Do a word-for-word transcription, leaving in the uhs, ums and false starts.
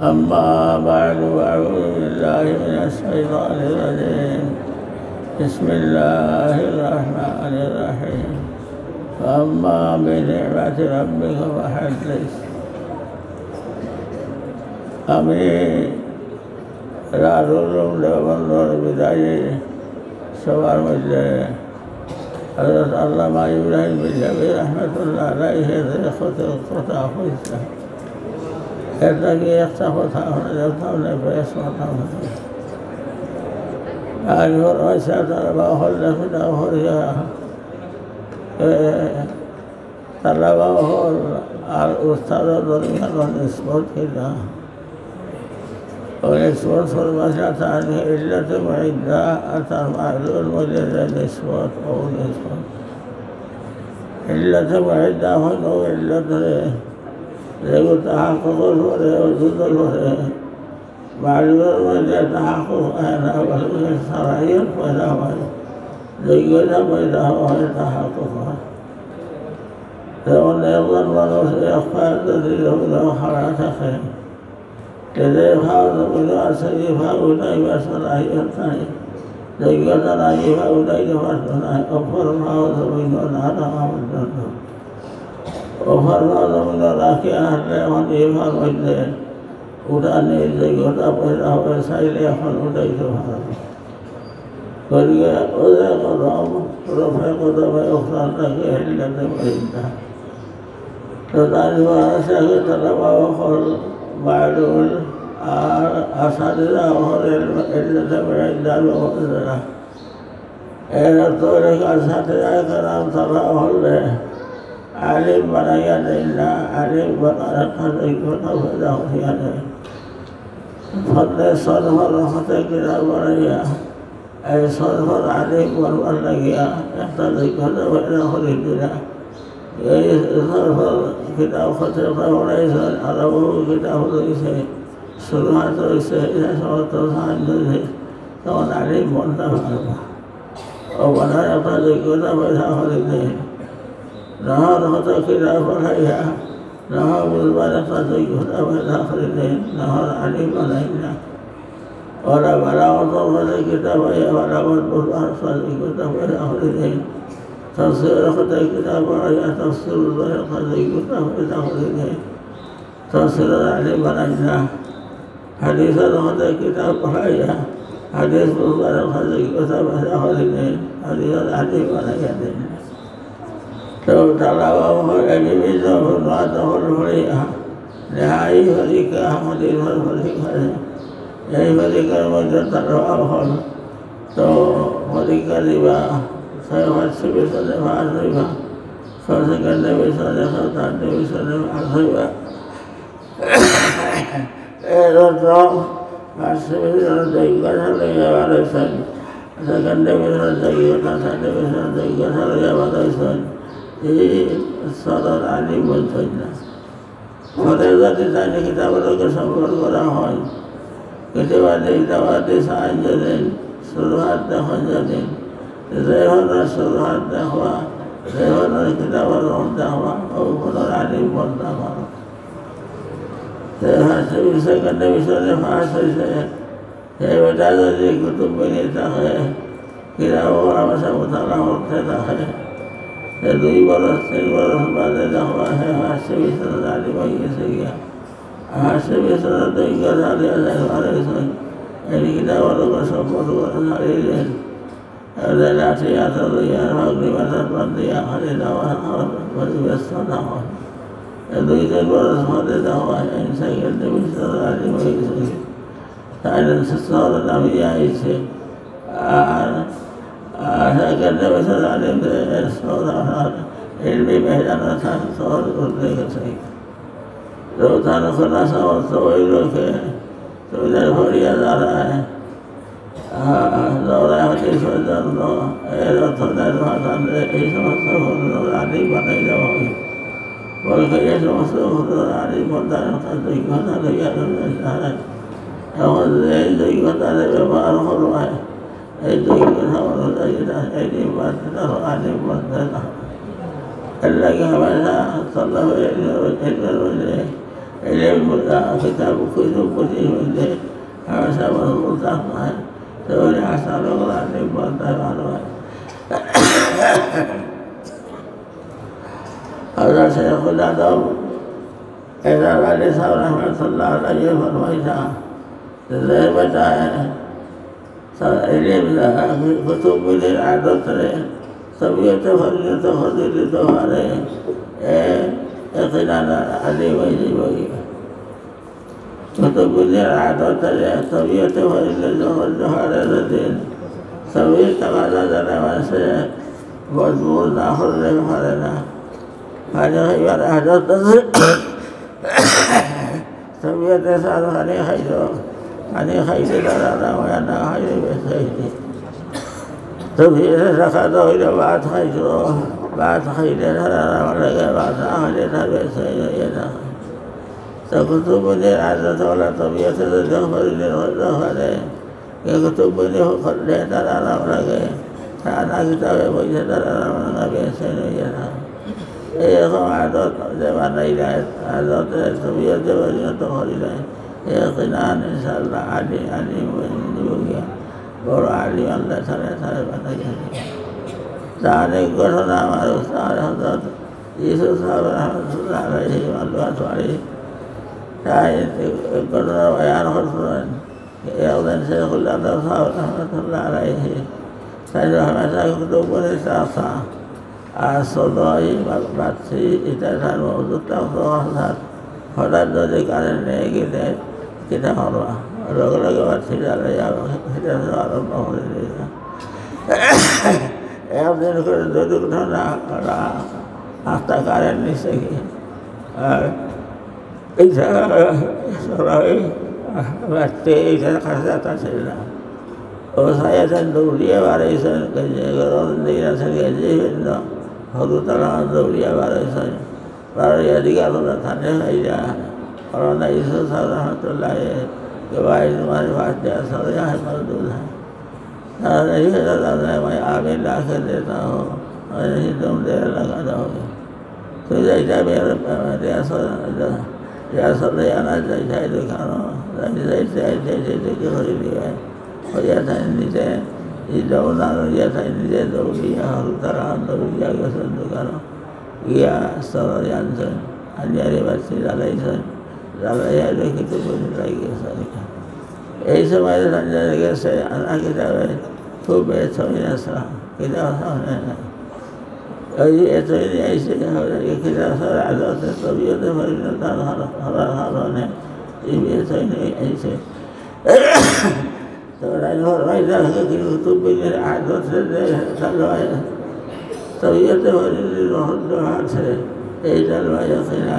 أما بعد، أعوذ بالله من الشيطان الرجيم. بسم الله الرحمن الرحيم. فأما بنعمة ربك فحدث. আমি রাজুল দেওবন্দর বিদায়ী সভার মধ্যে হযরত আল্লামা ইব্রাহিম বিন জাবির রহমতুল্লাহ আলাইহি যে কথা, কথা কইছইন, এর লাগি একটা কথা আপনাদের সামনে পেশ করতাম। আজ ফরমাইছইন, তালাবা অকল লেখাপড়া করিয়া, এ, তালাবা অকল আর উস্তাদর দরমিয়ানো নিসবত কিতা? অউ নিসবত ফরমাইছইন তান ইল্লাতে মুইন্না আর তান মালুমের মধ্যে যে নিসবত, অউ নিসবত। ইল্লাতে মুইন্না অইলো অউ ইল্লাতরে যেগু তাহাক্কুকর পরে, অজুদর পরে, মালুমের মধ্যে তাহাক্কুক অয় না, বরং সালাহিয়ত পয়দা অয়, যোগ্যতা পয়দা অয়, তাহাক্কুক অয়। যেমন একজন মানুষ এক পায়ে যদি জমিনো খাড়া থাকে, তে যে পাও জমিনো আছে, ই পাও উঠাইবার সালাহিয়ত নাই, যোগ্যতা নাই, ই পাও উঠাইতে পারতো নায়, অপর পাও জমিনো না রাখা পর্যন্ত। অপর পাও জমিনো রাখিয়া হাঁটলে অখন ই পাওর মধ্যে উঠানির যোগ্যতা পয়দা অয়, চাইলে অখন উঠাইতে পারবো। গতিকে অউ যে কদম, রফে কদমে উখরান থাকি ইল্লাতে মুইন্না। তো তার পরে আছে তালাবা অকল মালুম আর আসাতিজা অকল ইল-, ইল্লাতে মুইন্নার মুকাদ্দারা। এর অর্থ অইলো কি, আসাতিজায়ে কেরাম তারা অকলরে আলিম বানাইয়া দেইন না, আলিম বানার একটা যোগ্যতা পয়দা করিয়া দেইন। ফন্নে সরফর অখতে কিতাব পড়াইয়া, এই সরফর আলিম বনবার লাগিয়া একটা যোগ্যতা পয়দা করি দিরা। এই সরফর কিতাব অখতে পড়াইছইন, আরো বহু কিতাব রইছে, শুরুহাত রইছে, এই সমস্ত সাহায্য অইছে, তখন আলিম বনতা পারবা। অউ বনার একটা যোগ্যতা পয়দা করি দেইন। নাহর অখতে কিতাব পড়াইয়া নাহর বুঝবার একটা যোগ্যতা পয়দা করি দেইন, নাহর আলিম বানাইন না। অউলা বালাগতর অখতে কিতাব পড়াইয়া বালাগত বুঝবার একটা যোগ্যতা পয়দা করি দেইন। তাফসীরর অখতে কিতাব পড়াইয়া তাফসীর বুঝবার একটা যোগ্যতা পয়দা করি দেইন। তাফসীরর আলিম বানাইন না। হাদিসর অখতে কিতাব পড়াইয়া হাদিস বুঝবার একটা যোগ্যতা পয়দা করি দেইন, হাদিসর আলিম বানাইয়া দেইন। তো তালাবা অকল বিভিন্ন ফন্নাত অকল পড়িয়া নেহাই পরীক্ষা, হাদিসর পরীক্ষা, এই পরীক্ষার মধ্যে তালাবা অকল তো পরীক্ষা দিবা, ছয় first division-এ পাস অইবা, ছয় second division-এ, ছয় third division-এ পাস অইবা। এর অর্থ first division-এ যোগ্যতা লইয়া বার অইছইন, second division-এ যোগ্যতা, third division-এ যোগ্যতা লইয়া বার অইছইন, ই স্তরর আলিম বনছইন না। পরে যদি তাইন কিতাবর লগে সম্পর্ক রাখইন, কিতাবাদি, কিতাবাদি সাহায্য দেইন, শুরুহাত দেখইন যদি, যে হকলর শুরুহাত দেখবা, যে হকলর কিতাবর রং দেখবা, অউ হকলর আলিম বনতা পারবা। তে first division, second division-এ পাস অইছে, হে বেটা যদি কুতুব বনি থাকে, কিতাব অকল হামেশা মুতালা করতে থাকে, তে দুই বরস, তিন বরস বাদে দেখবা হে first division-এ আলিম অইগেছে গিয়া। First division-এ তো ইজ্ঞান হারিয়া যায়, হারাইছে। এই কিতাবর উপর সম্পদ করে হারিয়ে যায়। এদের লাঠি হাতে লইয়া, পাগড়ি মাথাত বান্ধিয়া, খালি নামাজ পড়তে ব্যস্ত না হয়। এই দুই তিন বরস বাদে দেখবা হে second division-এ আলিম অইগেছে। তাইলে স্তর নামিয়া আইছে। আর, আর second division আলিমদের স্তর আর ইলমি মেহরানা তান স্তর উঠে গেছে। তো তান খুলাসা অর্থ অইলো কি, তুমি যারা পড়িয়া যারা, আহ, দৌড়ায় হতে সৌজন্য, এর অর্থ দেন ভাষাতে এই সমস্ত হকলরে আলিম বানাই দেওয়া অইলো। বলকে এই সমস্ত হকলরে আলিম বনার একটা যোগ্যতা লইয়া রইল তারা। এখন এই যোগ্যতারে ব্যবহার করবায়, এই যোগ্যতা অনুযায়ী তারা আলিম বানতে পারো, আলিম বানতে পারো। এর লাগি হামেশা তলবে ইলমে, ইলমের মধ্যে এলিম, আহ, কিতাব কিছু পুঁথির মধ্যে হামেশা মজবুত রাখতে হয়। তবে হাসান অকল আলিম বনতে পারবে। হযরত শেখুল আদব এজাজ আলী সাহেব রহমতুল্লাহ আলাইহি ফরমাইতা, যে বেটায় তা এলিম, কুতুবুদ্দিন আদতরে তবিয়তে পরিণত করি দিতে পারে, এ, এ কিনা আলিম অইযিবো। কুতুবুদ্দিন আদতরে তবিয়তে পরিণত করতে পারে যদি, তবে তাকাদা জানে মানষে মজবুর না করলে পারে না। মানে এবার আদত আছে, তবিয়তে সার পানি খাইতো, পানি খাইলে তারা না হয়, না খাইলে বেশ খাইলে। তবিয়তে থাকা তো হইলে ভাত খাইতো, ভাত খাইলে তারা না লাগে, ভাত না খাইলে তার বেশ হইলে ইয়ে না হয়। তো কুতুবুদ্দিন আদত ওলা তবিয়তে তো যখন পরিণত হতে পারে, কিন্তু বইলে করলে তার আরাম লাগে, তারা কিতাবে বইলে তার আরাম লাগে, বেচেন অইয়া থাকে। এইরকম আদত যে বানাইলায়, আদতে তবিয়তে পরিণত করিলায়, এ কিনা ইনশাআল্লাহ আলি, আলি বইলে গিয়া বড় আলিম আল্লাহ তাআলা তারে বানাইয়া দিবা। তার এক ঘটনা আমার উস্তাদ হযরত ইউসুফ সাহেব রহমতুল্লাহ আলাইহি মালুয়াত বাড়ি, তাই এক ঘটনা বয়ান করছিলেন। একদিন শেখুল আদব সাহেব রহমতুল্লাহ আলাইহি, তাই রহমতুল্লাহ কুতুবপুরে চাচা, আর সদয় বা-, বাচ্চি, এটা তার মজুদ থাকতো হঠাৎ। হঠাৎ যদি কারেন্ট নিয়ে গেলে, কিতা করবা? লগে লগে বাচ্চি জ্বালাইয়া, এটা তো আরম্ভ করে দিলাম। একদিন করে দুর্ঘটনা, ওরা আস্তা কারেন্ট নিছে কি? আর এটা সবাই রাখতে, এটা খাসা তা ছিল না। ও সাইয়াছেন দৌড়িয়া বাড়াইছেন, গেঞ্জি গরম দিয়ে আছেন, গেঞ্জি ভিন্ন, হলু তারা দৌড়িয়া বাড়াইছেন। বাড়াইয়া দিকে আপনারা থানে খাইয়া, করোনা ইসু সাহেব রহমতুল্লাহ, কে ভাই তোমার পাশ দিয়া সরে আয় মজদুর। তারা এই দাদা, আমি আগে ডাকে দিতা হো, আমি হিন্দু দেওয়া লাগা দাও। তুই যাইতে বের, রিয়াসত, রিয়াসত জানা যাইতে দোকানো, যাইতে, যাইতে, যাইতে, যাইতে, কি করে দিবে? হইয়া তাই নিজে, এই দৌড়ান হইয়া তাই নিজে দৌড়িয়া, হল তারা দৌড়িয়া গেছেন দোকানো। গিয়া সবাই আনছেন, আনিয়া রে বাচ্চি জ্বালাইছেন, জ্বালাইয়া রেখে তো বসে লাগিয়েছেন। এই সময় সঞ্জয় গেছে, আনা কিতাবে খুব বেচইন আসলাম, কিতাব সামনে নাই। ওই এতই নিয়ে এসে, কিতাব সারা আদালতে তবিয়তে পরিণত হওয়ার, হওয়ার কারণে এই বেচইন নিয়ে এসে। তো রাজভর ভাই দেখে কিন্তু তুমিনের আদতে যে তালবায়, তবিয়তে পরিণত হতে আছে, এই তালবায় আছে না।